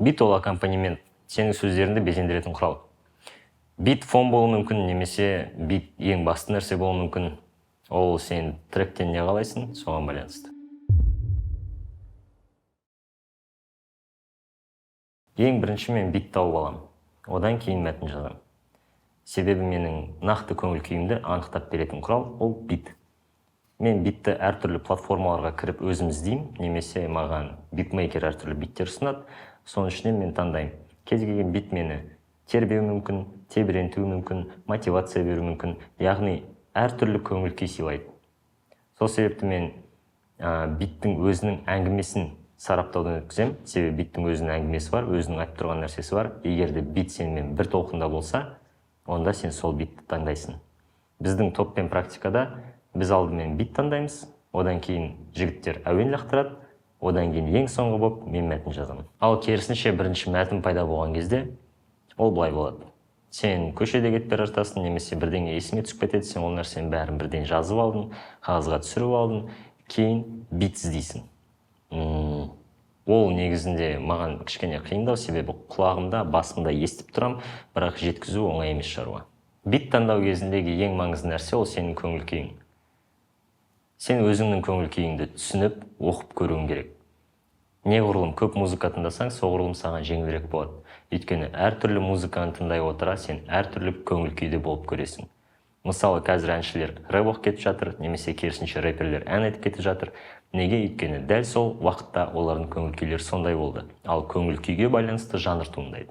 Бит ол аккомпанемент, сенің сөздеріңді безендіретін құрал. Бит фон болуы мүмкін немесе бит ең басты нәрсе болуы мүмкін. Ол сен тректен не қалайсың, соған байланысты. Ең бірінші мен бит тауып аламын, одан кейін мәтін жазамын. Себебі менің нақты көңіл күйімді анықтап беретін құрал ол бит. Мен битті әртүрлі платформаларға кіріп өзім іздеймін, немесе маған битмейкер әртүрлі биттер ұсынады, соның ішінен мен таңдаймын. Кез келген бит мені тербеуі мүмкін, тебірентуі мүмкін, мотивация беруі мүмкін, яғни әртүрлі көңіл күй сыйлайды. Сол себепті мен биттің өзінің әңгімесін сараптаудан өткіземін. Себебі биттің өзінің әңгімесі бар, өзінің айтып тұрған нәрсесі бар. Егер де бит сенімен бір толқында болса, онда сен сол битті таңдайсың. Біздің топпен практикада біз алдымен бит таңдаймыз, одан кейін жігіттер әуен лақтырады, одан кейін ең соңғы болып мен мәтін жазамын. Ал керісінше бірінші мәтін пайда болған кезде ол былай болады. Сен көшеде кетіп бара жатасың, немесе бірдеңе есіңе түсіп кетеді, сен ол нәрсенің бәрін бірден жазып алдың, қағазға түсіріп алдың, кейін бит іздейсің. Ол негізінде маған кішкене қиындау, себебі құлағымда, басымда естіп тұрам, бірақ жеткізу оңай емес шаруа. Бит таңдау кезіндегі ең маңызды нәрсе ол сенің көңіл күйің. Сен өзіңнің көңіл күйіңді түсініп, оқып көруің керек. Неғұрлым көп музыка тыңдасаң, соғұрлым саған жеңілірек болады. Өйткені әртүрлі музыканы тыңдай отыра, сен әртүрлі көңіл күйде болып көресің. Мысалы, қазір әншілер рэп оқып кетіп жатыр, немесе керісінше рэперлер ән айтып кетіп жатыр. Неге? Өйткені дәл сол уақытта олардың көңіл күйлері сондай болды. Ал көңіл күйге байланысты жанр туындайды.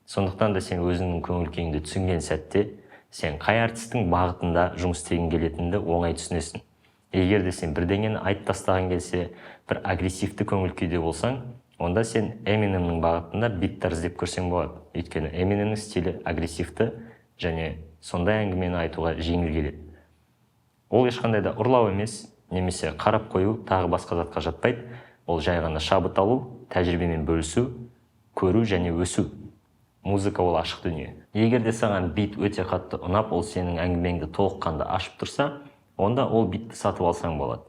Сондықтан да сен өзіңнің көңіл күйіңді түсінген сәтте, сен қай әртістің бағытында жұмыс істегің келетініңді оңай түсінесің. Егер де сен бірдеңені айтып тастаған келсе, бір агрессивті көңіл күйде болсаң, онда сен Эминемнің бағытында биттар іздеп көрсең болады. Өйткені Эминемнің стилі агрессивті және сондай әңгімені айтуға жеңіл келеді. Ол ешқандай да ұрлау емес, немесе қарап қою, тағы басқа затқа жатпайды. Ол жай ғана шабыт алу, тәжірибемен бөлісу, көру және өсу. Музыка ол ашық дүние. Егер де саған бит өте қатты ұнап, ол сенің әңгімеңді толыққанды ашып тұрса, онда ол битті сатып алсаң болады.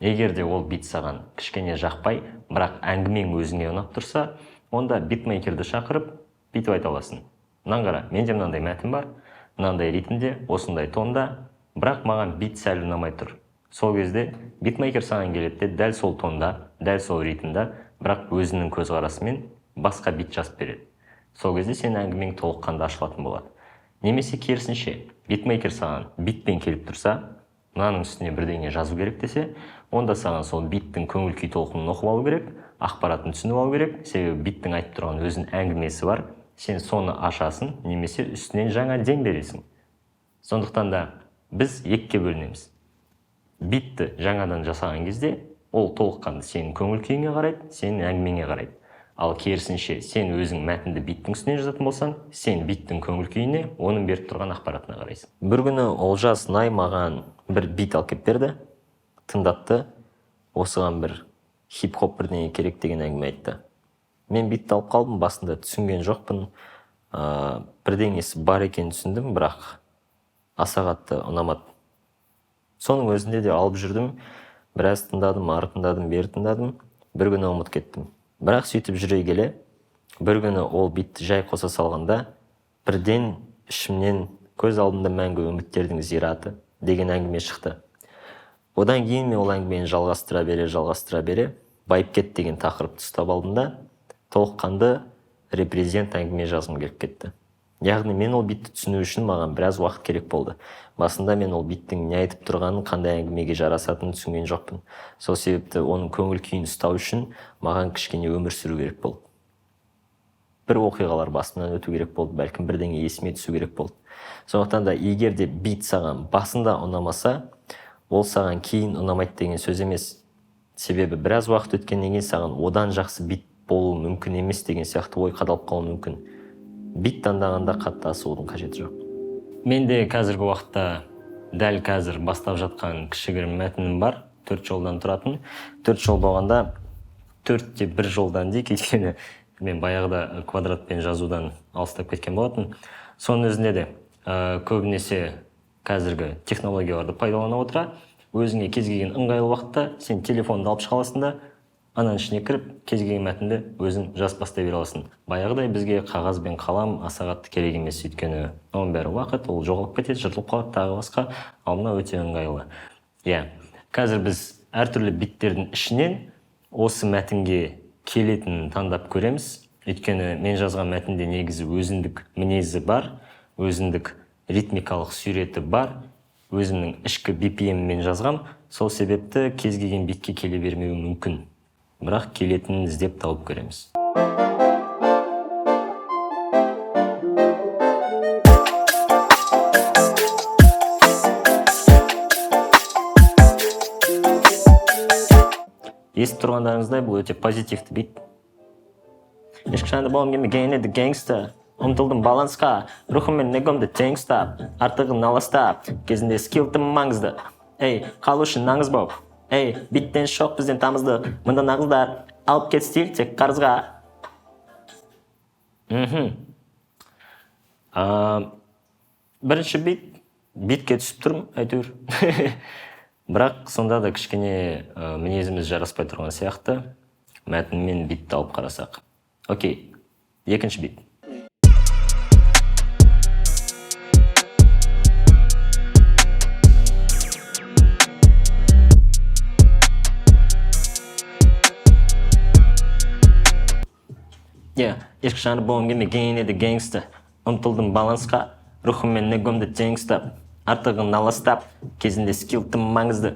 Егер де ол бит саған кішкене жақпай, бірақ әңгімең өзіңе ұнап тұрса, онда битмейкерді шақырып, бүйтіп айта аласың. Мынаны қара, менде мынандай мәтін бар, мынандай ритмде, осындай тонда, бірақ маған бит сәл ұнамай тұр. Сол кезде битмейкер саған келеді де, дәл сол тонда, дәл сол ритмда, бірақ өзінің көзқарасымен басқа бит жазып береді. Сол кезде сенің әңгімең толыққанды ашылатын болады. Немесе керісінше, битмейкер саған битпен келіп тұрса, мынаның үстіне бірдеңе жазу керек десе, онда саған сол биттің көңіл күй толқынын оқып алу керек, ақпаратын түсініп алу керек, себебі биттің айтып тұрған өзінің әңгімесі бар. Сен соны ашасың, немесе үстінен жаңа дем бересің. Сондықтан да біз екіге бөлінеміз. Битті жаңадан жасаған кезде ол толыққанды сенің көңіл күйіңе қарайды, сенің әңгімеңе қарайды. Ал керісінше, сен өзің мәтінді биттің үстінен жазатын болсаң, сен биттің көңіл күйіне, оның беріп тұрған ақпаратына қарайсың. Бір күні Олжас Най маған бір бит алып келіп берді, тыңдатты, осыған бір хип-хоп бірдеңе керек деген әңгіме айтты. Мен битті алып қалдым, басында түсінген жоқпын, бірдеңесі бар екенін түсіндім, бірақ аса қатты ұнамады. Соның өзінде де алып жүрдім, біраз тыңдадым, ары тыңдадым, бері тыңдадым, бір күні ұмытып кеттім. Бірақ сөйтіп жүре келе, бір күні ол битті жай қоса салғанда, бірден ішімнен көз алдымда мәңгі үміттердің зираты деген әңгіме шықты. Одан кейін мен ол әңгімені жалғастыра бере, жалғастыра бере, байып кет деген тақырыпты ұстап алдым да, толыққанды репрезент әңгіме жазғым келіп кетті. Яғни мен ол битті түсіну үшін маған біраз уақыт керек болды. Басында мен ол биттің не айтып тұрғанын, қандай әңгімеге жарасатынын түсінген жоқпын. Сол себепті оның көңіл күйін ұстау үшін маған кішкене өмір сүру керек болды. Бір оқиғалар басымнан өту керек болды, бәлкім бірдеңе есіме түсу керек болды. Сондықтан да егер де бит саған басында ұнамаса, ол саған кейін ұнамайды деген сөз емес. Себебі біраз уақыт өткеннен кейін саған одан жақсы бит болуы мүмкін емес деген сияқты ой қадалып қалуы мүмкін. Бит таңдағанда қатты асығудың қажеті жоқ. Менде қазіргі уақытта дәл қазір бастап жатқан кішігірім мәтінім бар, 4 жолдан тұратын. 4 жол болғанда 4 те 1 жолдан дейік, өйткені мен баяғыда квадратпен жазудан алыстап кеткен болатын. Соның өзінде де көбінесе қазіргі технологияларды пайдалана отыра, өзіңе кез келген ыңғайлы уақытта сен телефонды алып шыға аласың да, Ананың ішіне кіріп, кез келген мәтінді өзің жазып бастай бере аласың. Баяғыдай бізге қағаз бен қалам аса қатты керек емес, өйткені оның бәрі уақыт, ол жоғалып кетеді, жыртылып қалады, тағы басқа. Ал мынау өте ыңғайлы. Иә, қазір біз әртүрлі биттердің ішінен осы мәтінге келетінін таңдап көреміз, өйткені мен жазған мәтінде негізі өзіндік мінезі бар, өзіндік ритмикалық суреті бар, өзімнің ішкі BPM-мен жазғам. Сол себепті кез келген битке келе бермеуі мүмкін, бірақ келетінін іздеп тауып көреміз. Естіп тұрғандарыңыздай, бұл өте позитивті бит. Ешқашан да болғым келмеген еді гэнгстер, ұмтылдым балансқа, рухым мен эгомды тең ұстап, артығын аластап. Кезінде скилл тым маңызды, ей, қалу үшін аңыз боп. Ей, биттен шоқ, бізден тамыздық, мында нағыздар, алып кет стиль тек қарызға. Бірінші бит, битке түсіп тұрмын әйтеуір, бірақ сонда да кішкене мінезіміз жараспай тұрған сияқты, мәтін мен битті алып қарасақ. Окей, екінші бит. Иә, ешқашан да болғым келмеген еді гэнгстер, ұмтылдым балансқа, рухым мен эгомды тең ұстап, артығын аластап. Кезінде скилл тым маңызды,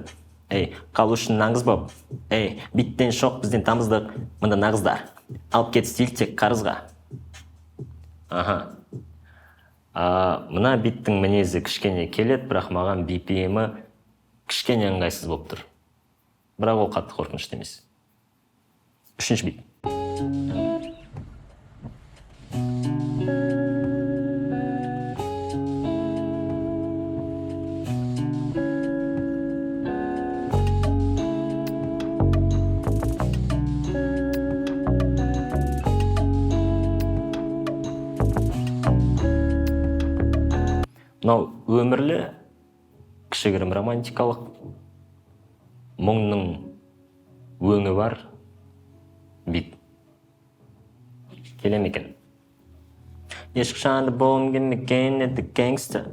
ей, қалу үшін аңыз боп. Ей, биттен шоқ, бізден тамыздық, мында нағыздар, алып кет стиль тек қарызға. Аха, мына биттің мінезі кішкене келеді, бірақ маған BPM-і кішкене ыңғайсыз болып тұр, бірақ ол қатты қорқынышты емес. Үшінші бит. Мынау өмірлі, кішігірім романтикалық мұңның өңі бар бит. Келе ме екен? Ешқашан да болғым келмеген еді гэнгстер,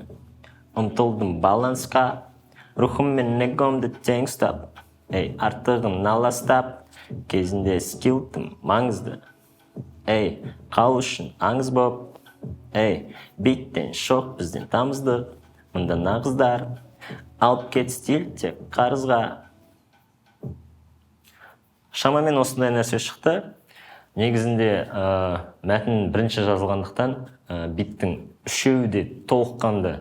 ұмтылдым балансқа, рухым мен эгомды тең ұстап, ей, артығын аластап. Кезінде скилл тым маңызды, ей, қалу үшін аңыз боп. Ей, биттен шоқ, бізден тамыздық, мында нағыздар, алып кет стиль тек қарызға. Шамамен осындай нәрсе шықты. Негізінде мәтін бірінші жазылғандықтан, биттің үшеуі де толыққанды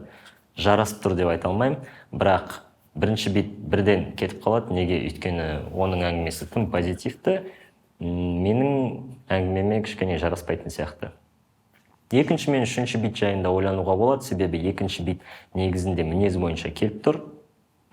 жарасып тұр деп айта алмаймын, бірақ бірінші бит бірден кетіп қалады. Неге? Өйткені оның әңгімесі тым позитивті, менің әңгімеме кішкене жараспайтын сияқты. Екінші мен үшінші бит жайында ойлануға болады, себебі екінші бит негізінде мінез бойынша келіп тұр,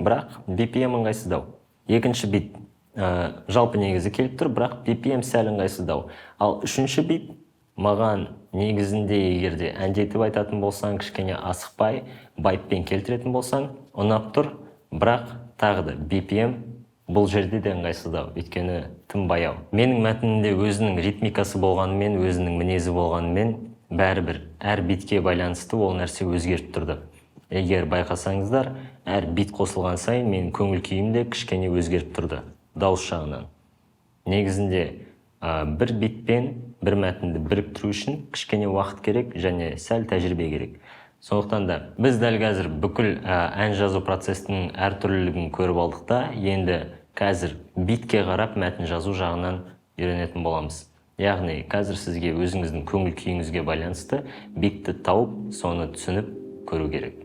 бірақ BPM ыңғайсыздау. Екінші бит жалпы негізі келіп тұр, бірақ BPM сәл ыңғайсыздау. Ал үшінші бит маған негізінде, егер де әндетіп айтатын болсаң, кішкене асықпай байыппен келтіретін болсаң, ұнап тұр, бірақ тағы да BPM бұл жерде де ыңғайсыздау, өйткені тым баяу. Менің мәтінімде өзінің ритмикасы болғанымен, өзінің мінезі болғанымен, бәрібір әр битке байланысты ол нәрсе өзгеріп тұрды. Егер байқасаңыздар, әр бит қосылған сайын менің көңіл күйім де кішкене өзгеріп тұрды дауыс жағынан. Негізінде бір битпен бір мәтінді біріктіру үшін кішкене уақыт керек және сәл тәжірибе керек. Сондықтан да біз дәл қазір бүкіл ән жазу процесінің әртүрлілігін көріп алдық та, енді қазір битке қарап мәтін жазу жағынан үйренетін боламыз. Яғни қазір сізге өзіңіздің көңіл күйіңізге байланысты битті тауып, соны түсініп көру керек.